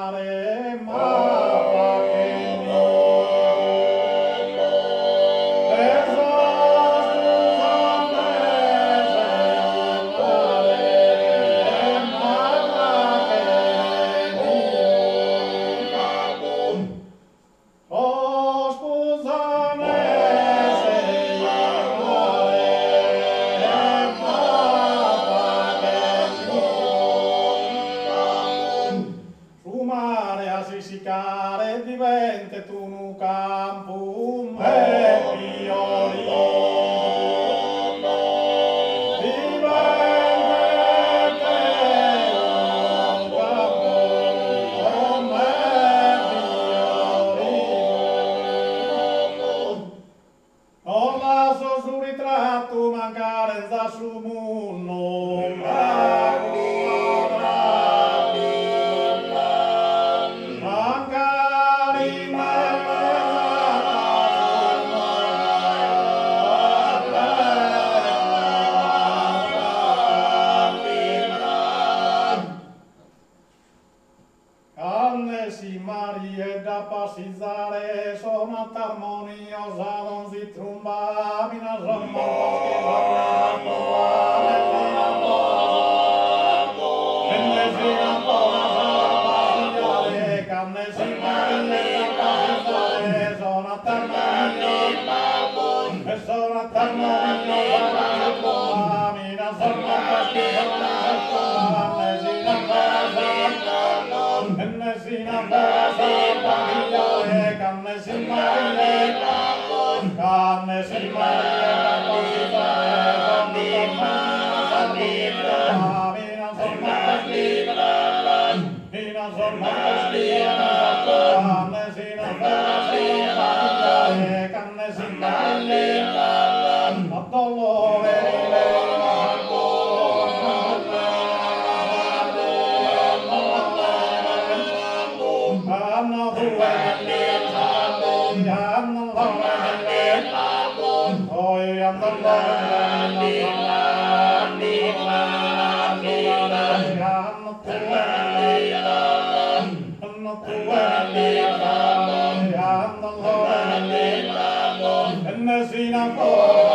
mare ma E sos puzones in mare ma Sos puzones in mare ma faghen Su mare a si siccare diventet unu campu 'e fioridu. Diventet unu campu 'e fioridu. Non lasso su ritrattu mancari 'enzat su mundu a cuadradu. Mancari 'enzat su mundu a cuadradu. Cando 'essit Mariedda a passizare sonat armoniosa donzi trumba finas sos mortos chi sonan in sa tumba 'essin a foras a passigiare cando 'essit Mariedda a passizare sonat armoniosa e sonat armoniosa donzi trumba finas sos mortos chi sonan in sa tumba 'essin a foras 'essin a foras a passigiare cando 'essit Mariedda cando 'essit Mariedda a passizare sonat armoniosa donzi trumba finas sos mortos chi finas sos mortos chi sonan in sa tumba 'essin a foras a passigiare cando 'essit Mariedda a dolore 'Essin a foras.